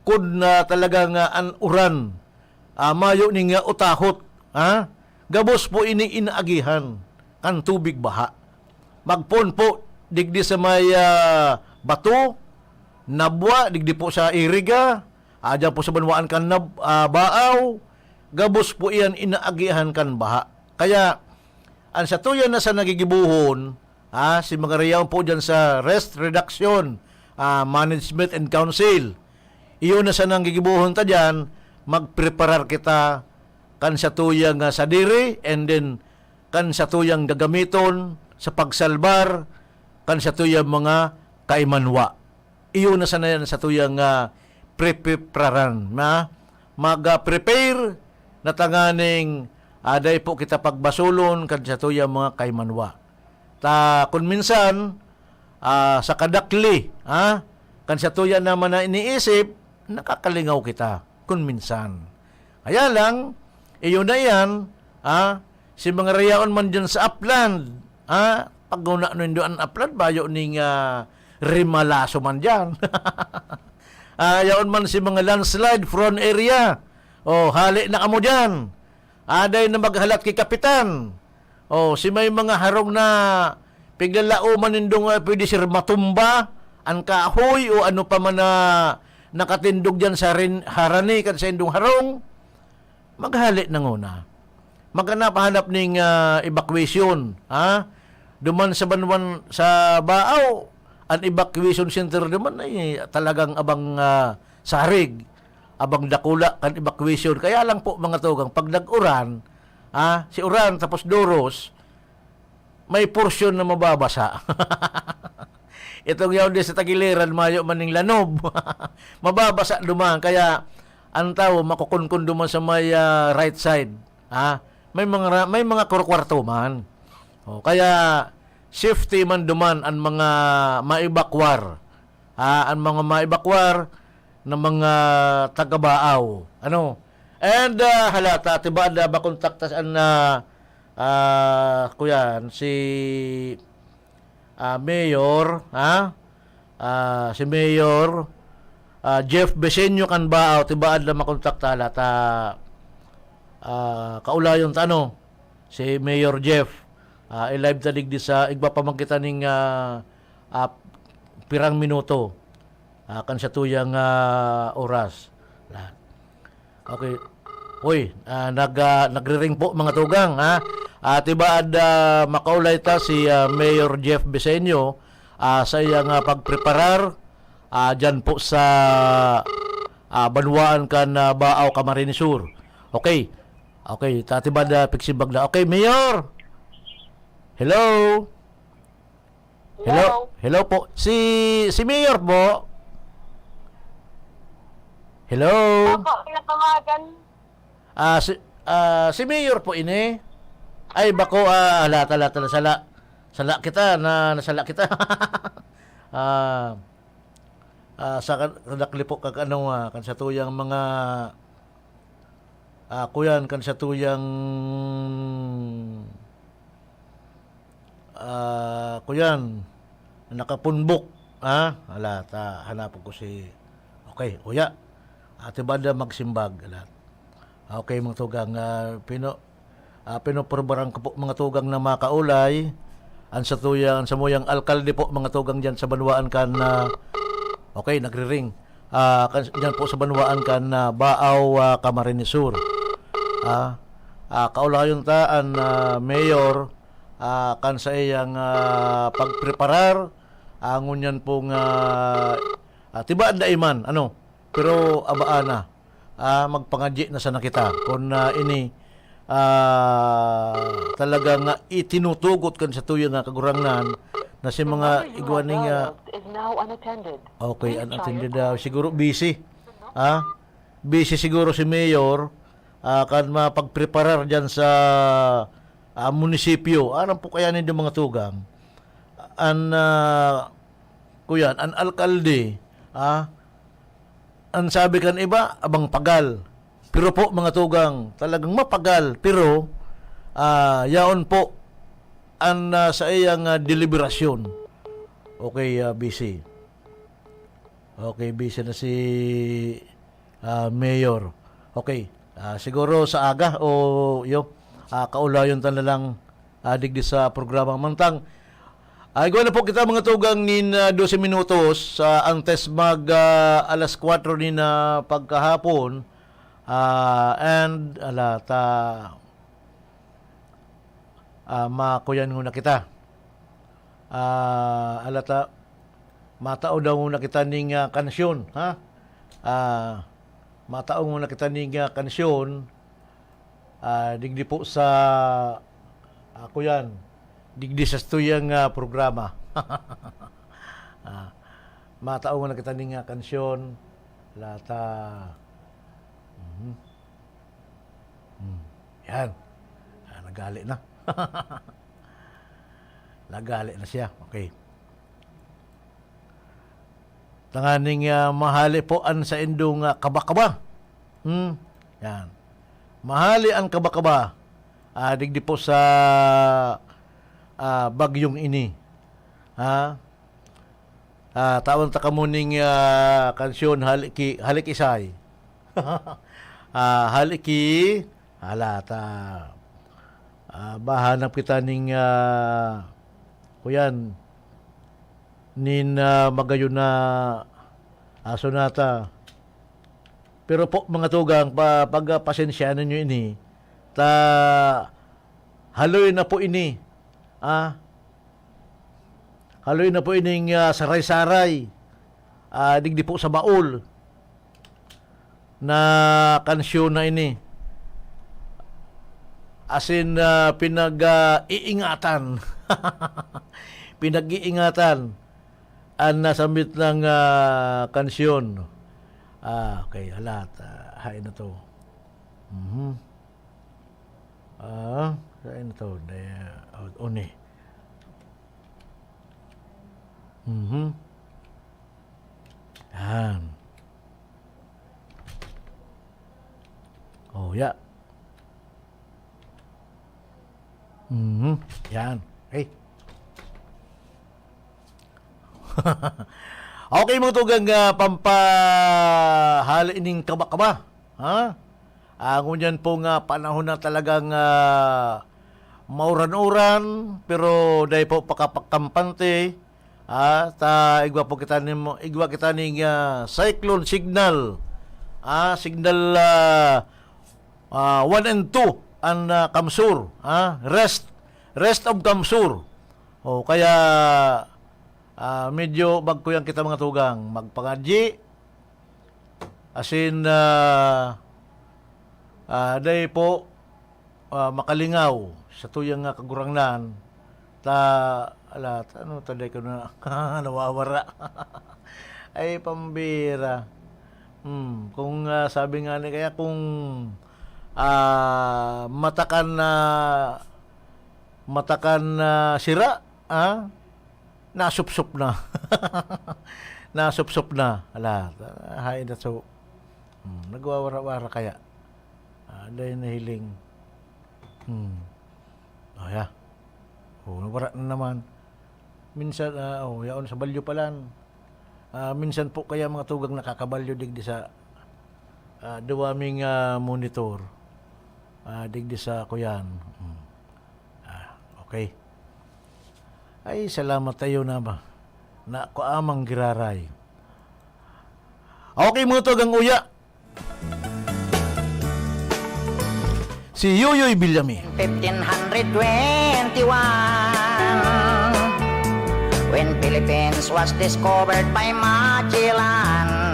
Kun, ah, talaga nga an uran, ah, mayo ning, ah, utahot, ha? Gabos po ini inaagihan kan tubig baha. Magpoon po digdi sa may, ah, Bato, Nabua, digdi po sa Iriga, ah, dyan po sa banwaan kan Nab-, ah, Baao, gabos po iyan inaagihan kan baha. Kaya, an satuya na sa nagigibohon, ah, si mga rayon po dyan sa Rest Reduction, ah, Management and Council, iyo na sanang gigibohon ta dyan, magpreparar kita kan satuyang, ah, sadiri, and then kan satuyang gagamiton sa pagsalbar kan satuyang mga kaimanwa. Iyo na sana yan sa tuyang, ah, prepepraran, na mag, ah, prepare na tanganing, ah, dai po kita pagbasulon kan sa tuyang mga kaimanwa. Ta kun minsan, ah, sa kadakli, ah, kan sa tuya naman na iniisip, nakakalingaw kita kun minsan. Kaya lang, iyo na iyan, ah, si mga rayaon man diyan sa upland, ah, pag nindo an upland, bayo ning, ah, rimalaso man diyan. Ah, yaon man si mga landslide prone area. Oh, hali na kamo diyan. Aday na maghalat ki kapitan. Oh, si may mga harong na piglalaoman nindong, ah, pwede sir matumba, an kahoy o ano pa man na nakatindog diyan sa rin-, harani kan sa indong harong, maghali na nguna. Maghanap-hanap ning, ah, evacuation, ha? Duman sa banwan sa Baaw, an evacuation center duman ay talagang abang, ah, sarig, abang dakula kan evacuation. Kaya lang po, mga tugang, pag nag-uran, ah, si uran tapos doros, may porsyon na mababasa. Itong yaon di sa tagiliran, mayo man ning lanob. Mababasa duman. Kaya, ang tawo, makukunkun duman sa may, ah, right side. Ha? May mga ra-, may mga kurkwarto man. O, kaya, safety man duman ang mga maebakwar. Ha? Ang mga maebakwar ng mga taga-Baaw. Ano? And, ah, hala, ta, tiba na makontaktas an, ah, ah, kuyan, si, ah, Mayor, ha? Ah, si Mayor, ah, Jeff Besenyo kan Baaw, tibaad na makontakta hala ta, ah, kaulayon ta, ano, si Mayor Jeff, ah, i-live ta digdi sa igwa pa man kita ning, ah, ah, pirang minuto, ah, kan sa tuyang, ah, oras. La-, okay. Uy, ah, nag, ah, nagre-ring po, mga tugang, ha? Ah, tibaad, ah, makaulay ta si, ah, Mayor Jeff Besenyo, ah, sa iyang, ah, pagpreparar, ah, dyan po sa, ah, banwaan kan, ah, Baaw, Camarines Sur. Okay. Okay, ta tibaad, ah, pagsimbag na. Okay, Mayor! Hello? Hello? Hello? Hello po. Si, si Mayor po? Hello? Opo, pinatawagan. Ah, si, ah, si Mayor po ini? Ay, bako, ah, hala, hala, hala, sala. Sala kita, na, nasala kita. Ah, ah, sa kan-, kadakli po kag ano, ah, kan sa tuyang mga, ah, kuyan, kan sa tuyang, ah, kuyan, nakapunbok, ha? Hala, ta, hanapon ko si, okay, uya. Ate Banda magsimbag, hala. Okay, mga tugang, ah, pino-, ah, pinoporbaran ko po, mga tugang, na makaulay. Ang sa tuyang, ang samuyang alkalde po, mga tugang, dyan sa banwaan kan, ah, okay, nagre-ring. Ah, kan, dyan po sa banwaan kan, ah, Baaw, ah, Camarines Sur. Ah, ah, kaulayon ta an, ah, mayor, ah, kan sa iyang, ah, pagpreparar, ah, ngunyan pong, ah, ah, tibaad dai man, ano, pero abaa na, ah, magpangadyi na sana kita. Kun, ah, ini, ah, talagang, ah, itinutugot kan sa tuyo nga Kagurangnan na si mga igwa ning, ah, is now unattended. Okay, unattended daw. Siguro busy. Ah, busy siguro si Mayor, ah, kan mapagpreparar dyan sa, ah, munisipyo. Aram po kaya nindo, mga tugang? An, ah, kuyan, an alkalde, ah, an sabi kan iba, abang pagal. Pero po, mga tugang, talagang mapagal. Pero, ah, yaon po an, ah, sa iyang, ah, deliberasyon. Okay, ah, busy. Okay, busy na si, ah, Mayor. Okay, ah, siguro sa aga o iyo, ah, kaulayon ta na lang, ah, digdi sa programa. Mantang, ah, igwa na po kita, mga tugang, nin, ah, dose minutos, ah, antes mag, ah, alas kwatro nin, ah, pagkahapon. Ah, and, ala, ta, ah, makuyan nguna kita. Ah, ala ta, matao daw nguna kita ning, ah, kansyon, ha? Ah, matao nguna kita ning, ah, kansyon, ah, digdi po sa, ah, kuyan, digdi sa tuyang, ah, programa. Ah, Matao na kita ning, ah, kansyon. Lata. Mhm. Hmm. Yan. Ah, naghale na. Naghale na siya. Okay. Tanganing, ah, mahale po an saindong, ah, kaba-kaba. Hmm. Yan. Mahale an kaba-kaba. Ah, digdi po sa, ah, bagyong ini. Ha? Ah, tawan ta kamo ning, ah, kansyon, Hale ki, Hale ki Isay. Ah, Hale ki, hala ta. Ah, bahanap kita ning, ah, kuyan, nin, ah, magayon na, ah, sonata. Pero po, mga tugang, pa, pag, ah, pasensyahan ninyo ini, ta haloy na po ini. Ah, haloy na po ining, ah, saray-saray. Ah, digdi po sa baol na kansyon na ini. As in, ah, pinag, ah, iingatan. Pinag-iingatan an nasambit ng, ah, kansyon. Ah, okay, halat. Ah, hain na to. Mhm. Ah, hain na to. De, o, oni. Mhm. Yan. Oh, ya. Mhm. Yan. Okay. Okay, mga tugang, ah, pampahali ning kaba-kaba. Ha? Ah, ngunyan po nga panahon na talagang, ah, mauran-uran, pero dai po pakapagkampante. Ah, ta igwa po kita ni mo, igwa kita ning, ah, cyclone signal. Ah, signal, ah, ah, one and two an, ah, CamSur, ah, rest, rest of CamSur. O, kaya, ah, medyo bagkuyan kita, mga tugang, magpangadyi, asin, ah, ah, dai po, ah, makalingaw sa tuyang nga Kagurangnan, ta, ala, ano, ta dai ko na nawawara. Ay, pambira. Hmm, kung, ah, sabi nga ni, kaya kung, ah, matakan na, matakan na sira, ah, nasupsop na. Nasupsop na. Ala, hain na so. Hmm, nagwawara-wara kaya. Ah, dai nahiling. Hmm. Oh, ya. Oh, nawara na naman. Minsan, ah, oh, yaon sa Balyo palan. Ah, minsan po kaya, mga tugang, nakakabalyo digdi sa, ah, duwa ming, ah, monitor. Ah, digdi sa kuyan. Hmm. Ah, okay. Ay, salamat tayo na ba? Na kuamang giraray. Okay, mga tugang, uya. Si Yoyoy Villame. Fifteen hundred twenty-one, when Philippines was discovered by Magellan,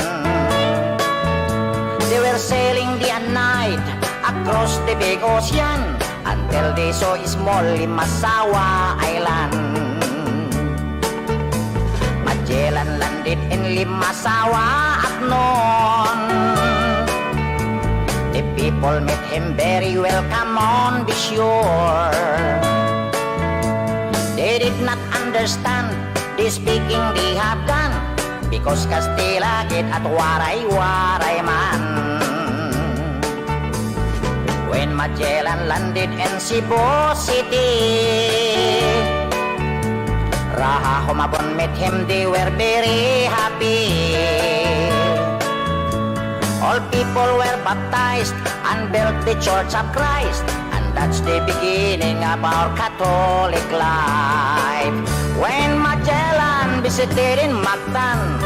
they were sailing day and night across the big ocean until they saw a small Limasawa Island. Magellan landed in Limasawa at noon, the people met him very welcome on the shore. They did not understand the speaking they have done, because Kastila gid at Waray-Waray man. When Magellan landed in Cebu City, Raha Humabon met him, they were very happy. All people were baptized and built the Church of Christ, and that's the beginning of our Catholic life. When Magellan visited in Mactan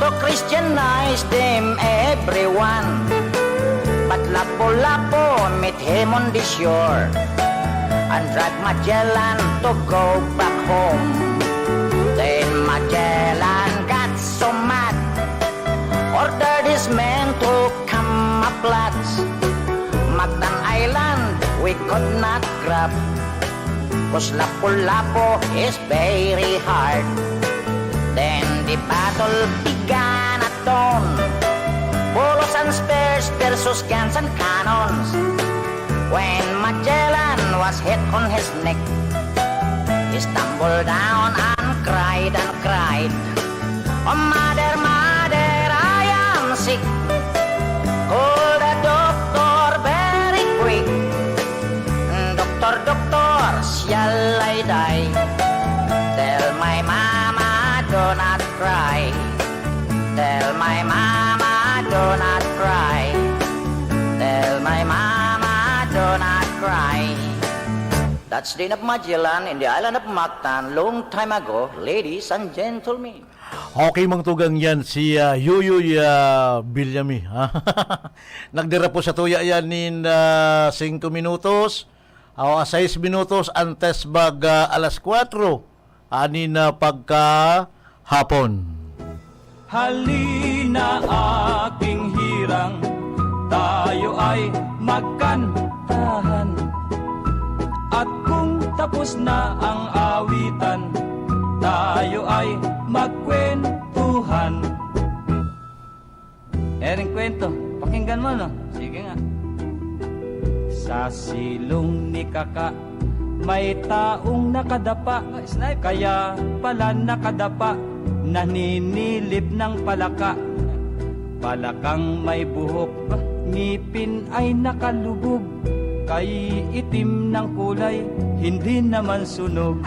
to Christianize them everyone, but Lapu-Lapu met him on the shore and drag Magellan to go back home. Then Magellan got so mad, ordered his men to come up floods. Mactan Island we could not grab, 'cause Lapu-Lapu is very hard. Then The battle began at dawn. Bulos and spears versus guns and cannons. When Magellan was hit on his neck, he stumbled down and cried and cried, "Oh, mother, mother, I am sick. Call the doctor very quick. Doctor, doctor, shall I die? Tell my mama, do not cry. Tell my mama, do not cry. Tell my mama, do not cry." That's the end of Magellan in the island of Mactan long time ago, ladies and gentlemen. Okay, mga tugang, yan si, ah, Yoyoy, ah, Villame, ha? Nagdira po sa tuya yan nin, ah, singko minutos, o, ah, sais minutos, antes mag, ah, alas kwatro, anin na pagkahapon. Halina, aking hirang, tayo ay magkantahan. At kung tapos na ang awitan, tayo ay magkwentuhan. Ering kwento, pakinggan mo, no? Sige nga. Sa silong ni Kaka, may taong nakadapa. Kaya pala nakadapa, naninilip ng palaka. Palakang may buhok, ngipin ay nakalubog. Kay itim ng kulay, hindi naman sunog.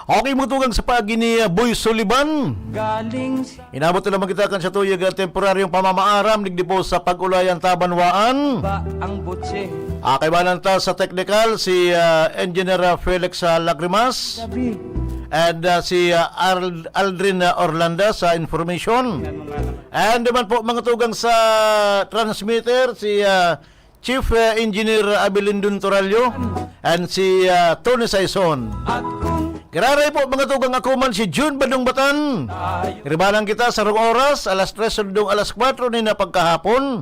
Okay, mga tugang, sa paagi ni, uh, Boy Sullivan. Galing. Inabot na naman kita kan sa tuyag at temporaryong pamamaaram, digdi po sa Pag-ulayan, Tabanwaan. Ba ang butse? Ah, kaibanan ta sa teknikal, si, ah, Engineer, ah, Felix, ah, Lagrimas. Sabi. And, ah, si, ah, Arl-, Aldrin, ah, Orlando sa information. And naman po, mga tugang, sa transmitter, si, ah, Chief, eh, Engineer Abilindon Torallo and si, ah, Tony Saison. Giraray po, mga tugang, ako man si Jun Badong Batan. Ribanan kita sa rong oras, alas tres hanggang alas kwatro ni na pagkahapon.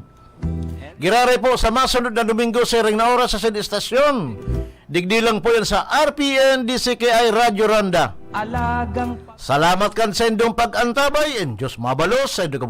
Giraray po sa masunod na Domingo, siring na oras sa siyete estasyon. Digdi lang po yan sa R P N D C K I Radyo Randa. Alagang Salamat kan sa indong pag-antabay, and Diyos mabalos sa indong